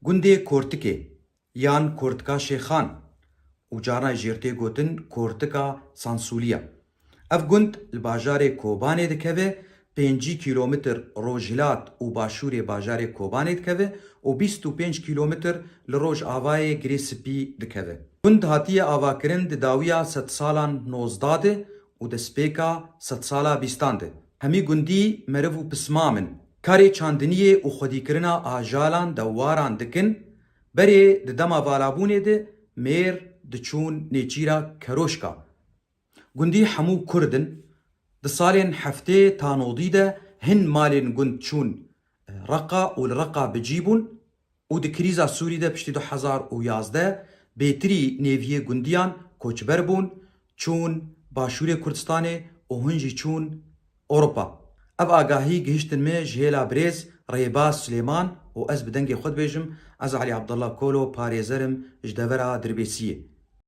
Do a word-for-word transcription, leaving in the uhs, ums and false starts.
Gundê Kortikê yan Kortika Şêxan û carna jêr tê gotin Kortika Sansûliya. Ev gund li bajarê Kobanê dikeve, pêncî kîlometr rojhilat û başûrê bajarê Kobanê dikeve û bîst û pênc kîlometr li rojavayê Girê Spî dikeve. Gund hatiye avakirin di dawiya sedsalan nozdeh de û destpêka sedsala bîstan de. Hemî gundî meriv û pismam in. Karê çandiniyê û xwedîkirina ajalan dewaran dikin, berê di dema valabûnê de mêr diçûn nêçîra Keroşka. Gundî hemû Kurd in. Di salên heftê ta nodî de hin malên gund çûn Reqa û li Reqa bi cî bûn û di krîza Sûrî de piştî du hezar û yazdeh bêtirî nêviyê gundiyan koçber bûn, çûn Başûrê Kurdistanê û hin jî çûn Ewropa. Ev agahî gihiştin me ji hêla birêz Rêbaz Silêman û ez bi dengê xwe dibêjim, ez Elî Abdullah Kolo parêzer im ji devera Dirbêsiyê.